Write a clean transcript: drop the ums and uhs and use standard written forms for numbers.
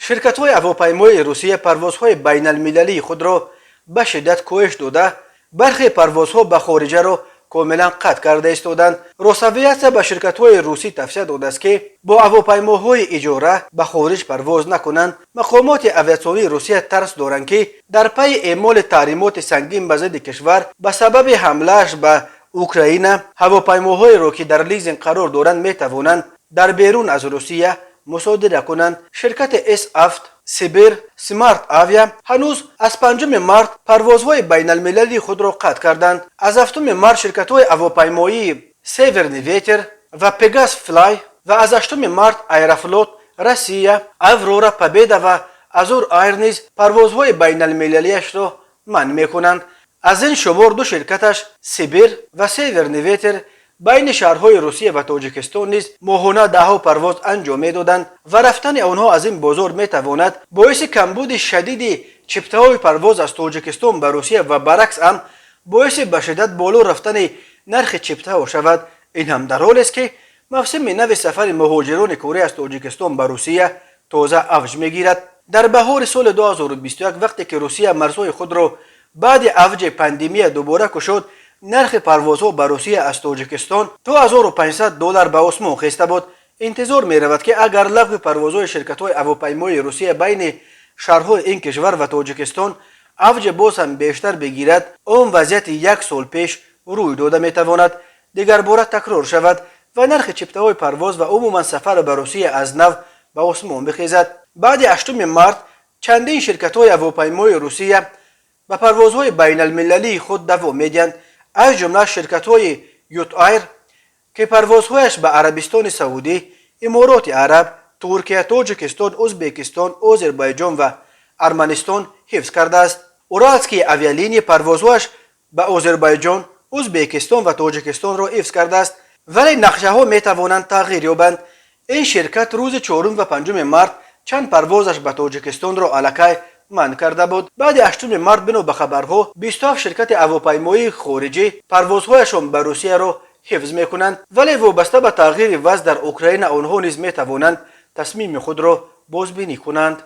Ширкатҳои ҳавопаймоии Русия парвозҳои байналмилалии худро ба шиддат коҳиш дода, бархе парвозҳо ба хориҷаро комилан қатъ карда истоданд. Росавиатсия ба ширкатҳои русӣ тавсия додааст, ки бо ҳавопаймоҳои иҷора ба хориҷ парвоз накунанд. Мақомоти авиатсионии Русия тарс доранд, ки дар пайи эъмоли таҳримоти сангин ба зидди кишвар ба сабаби ҳамлааш ба Украина, ҳавопаймоҳоеро, ки дар лизинг қарор доранд, метавонанд дар берун аз Русия мусодира кунанд. Ширкати С7, Сибир, Смарт Авиа ҳанӯз аз 5 март парвозҳои байналмилалии худро қатъ карданд. Аз 7 март ширкатҳои ҳавопаймоии Северный ветер ва Пегас Флай ва аз 8 март Аэрофлот, Россия, Аврора, Победа ва Азур Айр низ парвозҳои байналмилалиашро манъ мекунанд. Аз ин шумор ду ширкаташ, Сибир ва Северный ветер, байни шаҳрҳои Русия ва Тоҷикистон низ моҳона даҳҳо парвоз анҷом медоданд ва рафтани онҳо аз ин бозор метавонад боиси камбуди шадиди чиптаҳои парвоз аз Тоҷикистон ба Русия ва баръакс ҳам боиси ба шиддат боло рафтани нархи чиптаҳо шавад. Ин ҳам дар ҳолест, ки мавсими нави сафари муҳоҷирони корӣ аз Тоҷикистон ба Русия тоза авҷ мегирад. Дар баҳори соли 2021, вақте ки Русия марзҳои худро баъди авҷи пандемия дубора кушод, нархи парвозҳо ба Русия аз Тоҷикистон то 1500 доллар ба осмон хеста буд. Интизор меравад, ки агар лағви парвозҳои ширкатҳои ҳавопаймоии Русия байни шаҳрҳои ин кишвар ва Тоҷикистон авҷи боз ҳам бештар бигирад, он вазъияти як сол пеш рӯй дода метавонад дигарбора такрор шавад ва нархи чиптаҳои парвоз ва умуман сафар ба Русия аз нав ба осмон бихезад. Баъди 8 март чандин ширкатҳои ҳавопаймоии Русия ба парвозҳои байналмилалии худ давом медиҳанд, аз ҷумла ширкатҳои Ютайр, ки парвозҳояш ба Арабистони Саудӣ, Имороти Араб, Туркия, Тоҷикистон, Ӯзбекистон, Озарбойҷон ва Арманистон ҳифз кардааст. Уральские авиалинии парвозҳояш ба Озарбойҷон, Ӯзбекистон ва Тоҷикистонро ҳифз кардааст, вале нақшаҳо метавонанд тағйир ёбанд. Ин ширкат рӯзи 4 ва 5 март чанд парвозаш ба Тоҷикистонро аллакай манъ карда буд. Баъди 8 март, бино ба хабарҳо, 27 ширкати ҳавопаймоии хориҷӣ парвозҳояшон ба Русияро ҳифз мекунанд, вале вобаста ба тағйири вазъ дар Украина онҳо низ метавонанд тасмими худро бозбинӣ кунанд.